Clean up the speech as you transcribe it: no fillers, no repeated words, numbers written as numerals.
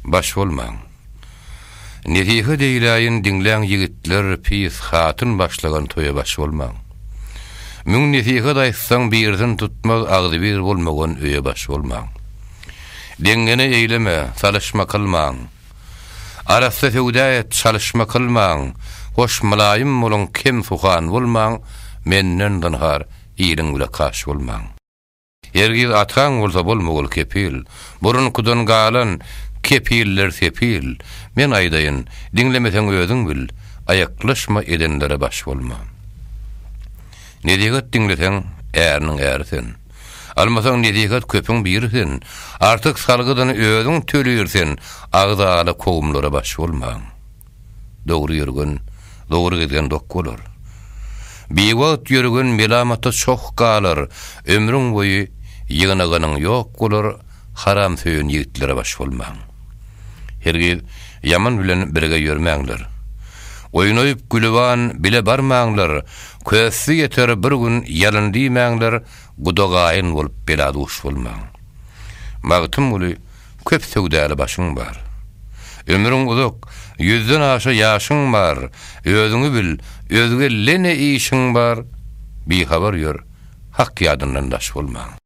Baş bolmaň. Nesihat eýläýin diňläň ýigitler pis hatyn başlagan toýa baş bolmaň. Müň nesihat aýtsaň birisin tutmaz agzybir bolmagan öýe baş bolmaň. Deňňene eýleme, salyşma kylmaň. Arassa söwda et, çalyşma kylmaň. Hoş mylaýym boluň kem suhan bolmaň, menden zynhar iliň bile kaş bolmaň. Hergiz ataň bolsa bolmagyl kepil, Burunkydan galan kepiller sepil, Men aýdaýyn, diňlemeseň özüň bil, Aýaklaşma edenlere baş bolma. Nesihat diňleseň, äriniň äri sen. Almasaň nesihat köpüň biri sen, Artyk salgydyny özüň tölür sen, Agzaly kowumlara baş bolmaň. Dogry ýörgen, dogry gezgen dok bolar. Biwagt ýörgen melamata çoh galar, Ömrüň boýy ýygnaganyň ýok bolar, Haram söýen ýigitlere baş bolmaň. Hergiz ýaman bilen birge ýörmäňler. Oýnaýyp gülüban bile barmaňlar, Kössi ýeter bir gün ýalyn diýmäňler, Guda-gaýyn bolup bela duş bolmaň. Magtymguly Köp söwdaly başyň bar. Ömrüň uzak, ýüzden aşa ýaşyň bar, Özüňi bil, özge le ne işiň bar, Bihabar ýör, Hak ýadyndan daş bolmaň.